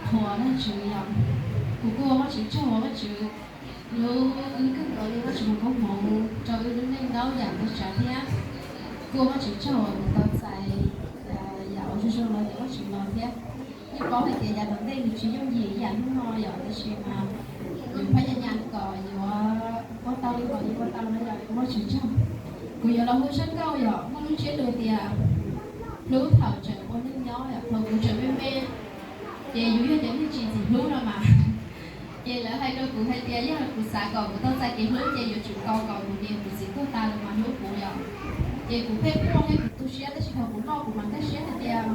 Qhuas Vajtswv yom, kuv kuj ua Vajtswv tsaug uas Vajtswv hlub wb kawg nkaus li, Vajtswv muab koob hmoov rau wb lub neej ntau yam ntau tsav thiab. Kuj ua Vajtswv tsaug uas kuv tau txais yam uas zoo zoo los ntawm Vajtswv los thiab. Yeej paub hais tias yav tom ntej nws tsis yooj yim ib yam hnub no yom, tiam sis mas yus phab nyas nyas kom yuav ua tau li kom yuav ua tau no yom, ua Vajtswv tsaug. Kuv yuav los hu zaj nkauj yom, muaj lub ntsiab lus tias hlub thaum tseem ua neej nyob yom, thaum kuv tseem me me ces yus yog cov neeg tsis txawj hlub no mas, ces lawv hais rau kuv hais tias yog kuv xav kom kuv tau txais kev hlub ces yuav tsum tos kom kuv niam kuv txiv tuag tas lawm mas hlub kuv yom. Ces kuv pheej quaj thiab kuv tu siab, tab sis thaum kuv loj kuv mam nkag siab hais tias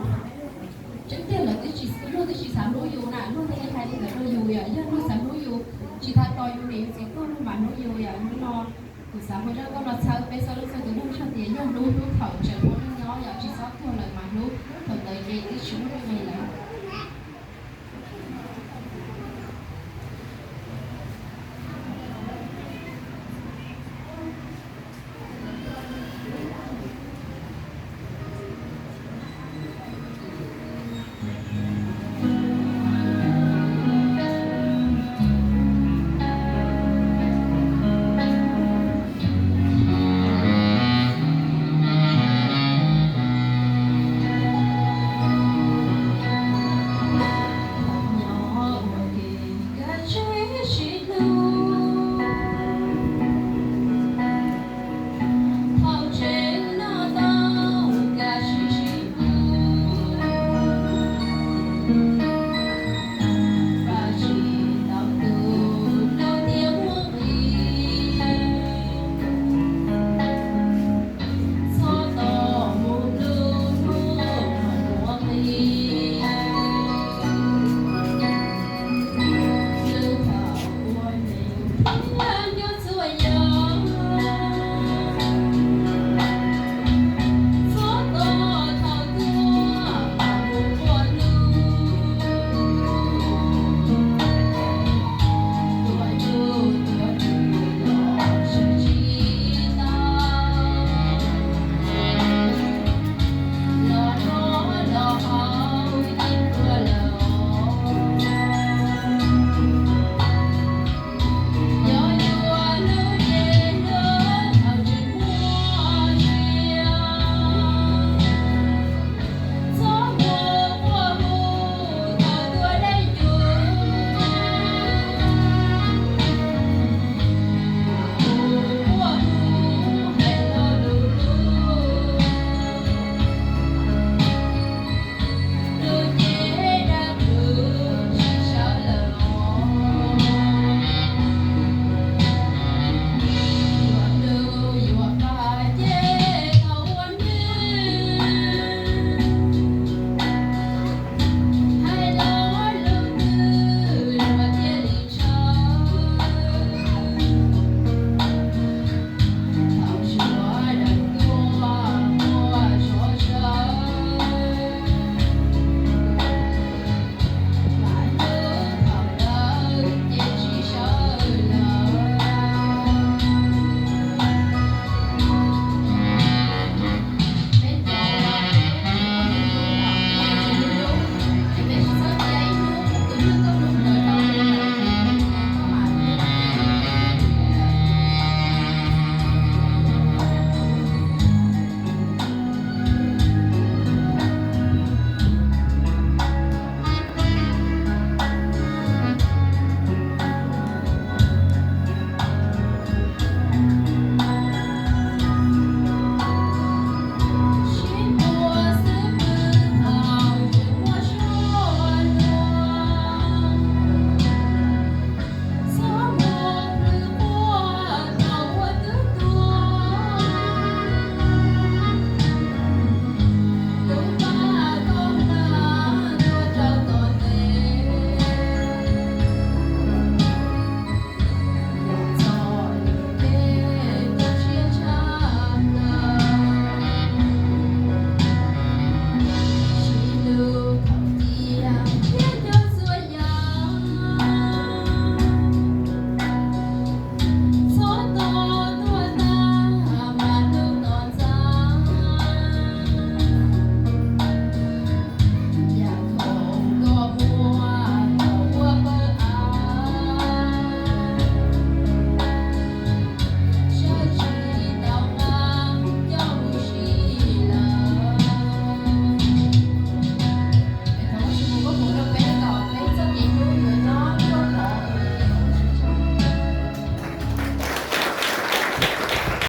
tseeb tiag lawv twb tsis, luag twb tsis xav hlub yus na, luag thiaj li hais li ntawd rau yus yom. Yog luag xav hlub yus, tsis tas tos yus niam yus txiv tuag luag mam hlub yus yom. Hnub no kuv xav hu zaj nkauj no txhawb peb txhua leej txhua tus nug txog tias yog hlub, hlub thaum tseem ua neej nyob yom, tsis txhob tuag lawm mas hlub, thaum ntawd ces twb tsis muaj neej